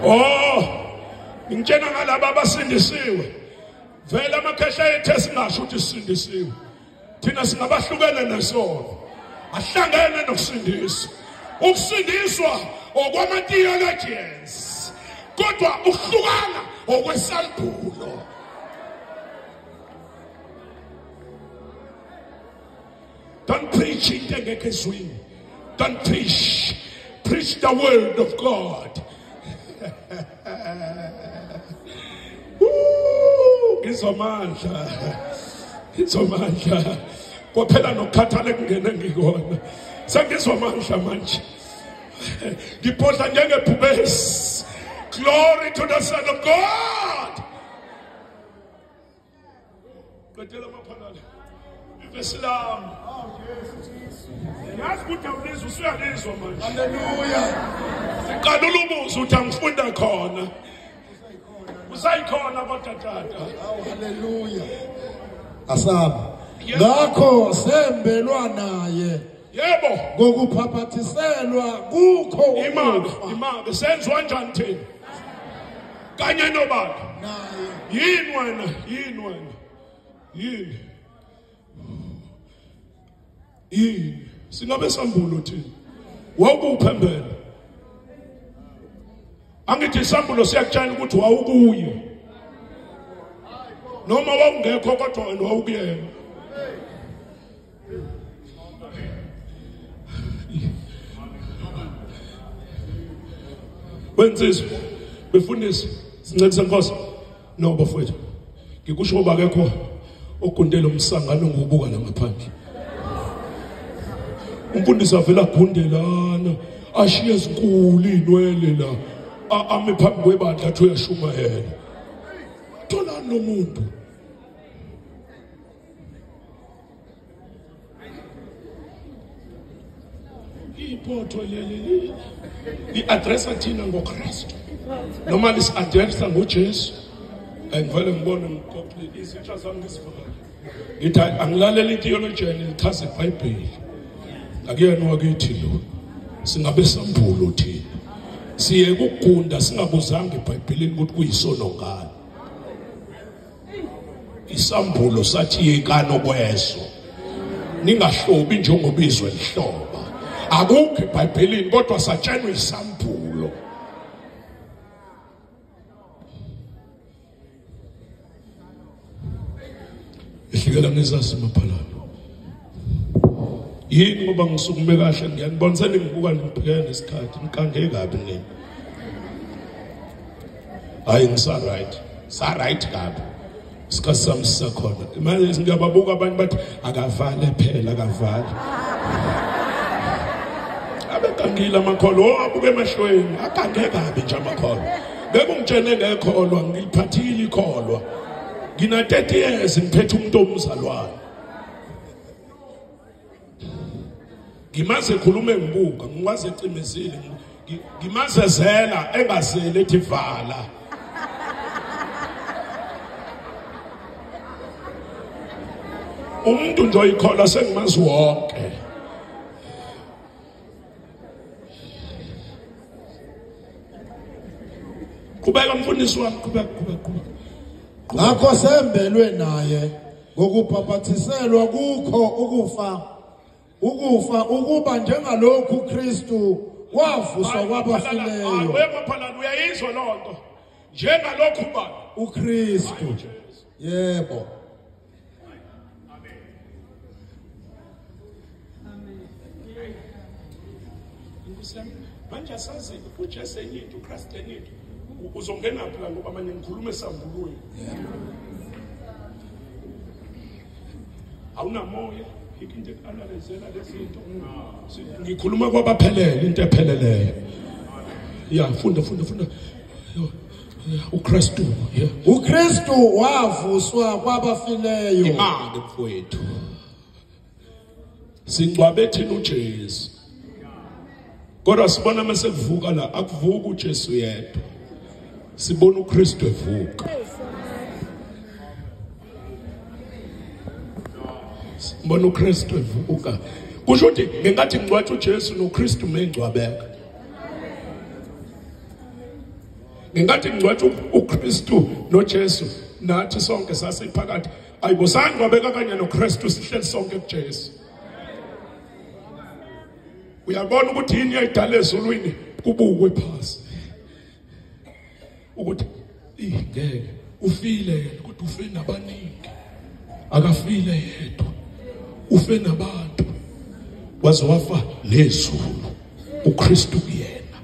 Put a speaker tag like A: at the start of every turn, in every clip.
A: Oh, ngitshena ngalaba abasindisiwe. Vele amakhehla ethu esingasho ukuthi sisindisiwe. Thina singabahlukene nesono. Ahlangene nokusindiswa. Ukusindiswa okwama-theologians. Kodwa ukuhlukana okwesambulo. Don't preach into engekho ezwini. Don't preach. Preach the word of God. Ngizomandla. Ngizomandla. Kwaphela nokukhathala ekungene ngikona. Sengizomandla manje. Ngiphodla njengebhubesi. Glory to the Son of God. Qedela amaphalala. Ivesi lami. Yazi ukuthi awulizwa usuyalizwa manje.
B: Hallelujah.
A: Siqala ulubuzo ukuthi angifunda khona. Usayikhona kodwa tata.
B: Hallelujah. Asaba. Ngakho sembelwa naye.
A: Yebo.
B: Ngokuphaphathiselwa kukho
A: ukufa. Imake senziwa njani thina? Kanye nobani?
B: Naye.
A: Yini wena? Yini wena? Yini? Yini? Singabe sambulo thina. Wawukuphembela. Angithi isambulo siyakutshela ukuthi wawukuye. Noma wawungekho kodwa wena wawukuyena. Wenzizwe befundisi sincedise Nkosi. No bafowethu. Ngikusho ngoba akekho ogundele umsangano ngokubuka la ngaphandle. Umfundisi avela agundelana ashiye ezinkulu inwele la ame phambi kwebandla athi uyashumayela. Tholani lo muntu. Ibotho leli li-addressa thina ngoKristu noma lisi-addressa ngoJesu. Ngivele ngibone ngikopile izitsha zami ngizivale. Ngithi angilaleli theology lichaza iBhayibheli. Akuyena wakithi lo. Singabe sambulo thina. Siye kugunda singabuzanga eBhayibhelini ukuthi kuyisono ngani. Isambulo sathi yekani okweso. Ningahlobi njengoba izwe lihloba. Akukho eBhayibhelini kodwa satshelwa isambulo. Ihlikela ngezasi maphalala. Yini ngoba ngisukume kahle ngiyanibona seningibuka ngibhekene nesikhathi nikange kabi nini. Hayi ngisa right. Sa right kabi. Isikhathi sami sisakhona. Manje ngiyababuka abantu bathi akavale phela akavale. Abegangile amakholwa, oh abuke emehlweni, agange kabi nje amakholwa. Bekungitshene ngekholwa ngiliphathile ikholwa. Ngina 30 years ngiphethe umuntu omzalwane. Ngimaze khulume ngibuka, ngimaze ecimezile, ngimaze zela engazeli ethi vala. Umuntu nje oyikholwa sengimazi wonke. Qhubeka mfundisi wami, qhubeka qhubeka qhubeka.
B: Ngakho sembelwe naye ngokubhaphathiselwa kukho ukufa. Ukufa ukuba njengalokhu uKristu wavuswa kwabafileyo.
A: Wemaphalala uyayizwa lonto. Njengalokhu bani?
B: uKristu. Yebo.
A: Amen. Manje asazi uJesu enye into uKristu enye into. Uzongena phi la ngoba manje ngikhuluma esambulweni. Awunamoya. Into analyzela lezinto. Ngikhuluma kwabaphelele into epheleleyo. Ya funda funda funda. uKristu, yeah.
B: uKristu wavuswa kwabafileyo.
A: Imali mfowethu. Singcwabe thina uJesu. Kodwa sibona masekuvuka la akuvuka uJesu yedwa. Sibona uKristu evuka. Sibona uKristu evuka. Kusho ukuthi ngenkathi ngcwatsha uJesu noKristu mengcwabeka. Ngenkathi ngcwatshwa uKristu noJesu nathi sonke sasiphakathi. Ayibo sangcwabeka kanye noKristu sihleli sonke kuJesu. Uyabona ukuthi yini yayidala ezulwini kubukwe phasi. Ukuthi ngeke ufile yena kodwa ufe nabaningi. Akafile yedwa. Ufe nabantu. Waze wafa nezulu. uKristu kuyena.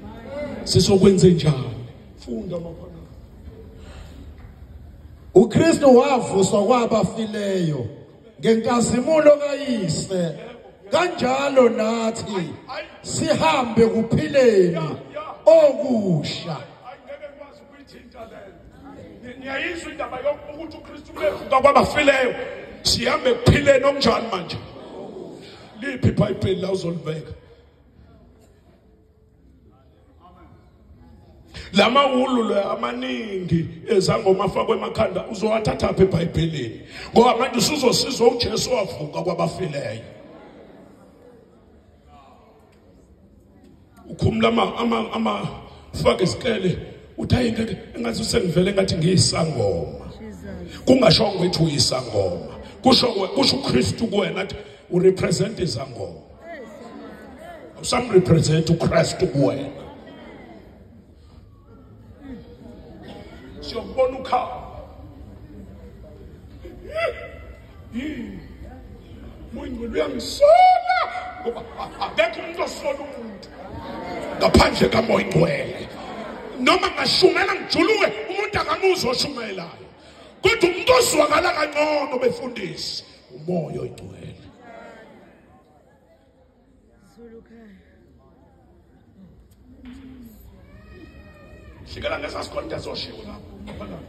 A: Sizokwenze njani? Funda maphana.
B: uKristu wavuswa kwabafileyo ngenkazimulo kaYise, kanjalo nathi sihambe kuphileni okusha.
A: Angeke ngikwazi ukuyithinta leyo. Niyayizwa indaba yokuthi uKristu ulevuka kwabafileyo. Sihambe kuphileni okunjani manje? Liphi iBhayibheli la uzolibeka? Lamawulu amaningi ezangoma afakwe emakhanda uzowathatha phi eBhayibhelini? Ngoba manje usuzosizwa uJesu wavuka kwabafileyo. Ukhumula ama faka isikele uthi hayi ngeke engathi usengivele ngathi ngiyisangoma. Kungashongo ukuthi uyisangoma. Kusho uKristu kuwena athi urepresent izangoma. Usam represent uKristu kuwena. Siyokubona ukhala. Yini? Moyingcwele uyangisola ngoba akekho umuntu osola umuntu ngaphandle kaMoya Ingcwele. Noma ngashumela ngijuluke umuntu akamuzwa oshumelayo. Kodwa umuntu ozwakala kangcono befundisi uMoya Oyingcwele.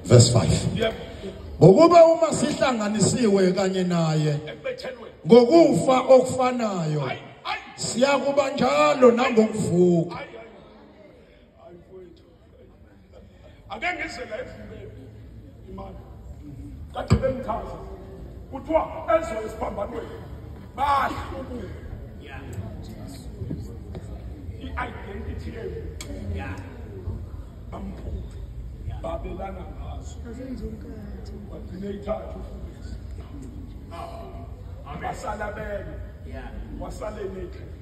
B: Verse 5. Ngokuba uma sihlanganisiwe kanye naye ngokufa okufanayo siyakuba njalo nangokuvuka.
A: Ake ngize la evukeni imali kade bemchaza kuthiwa ezwe esiphambanweni bahlubuka i-identity yethu bamphutha babelana ngazo bagcine ithathu basala bene wasale naked.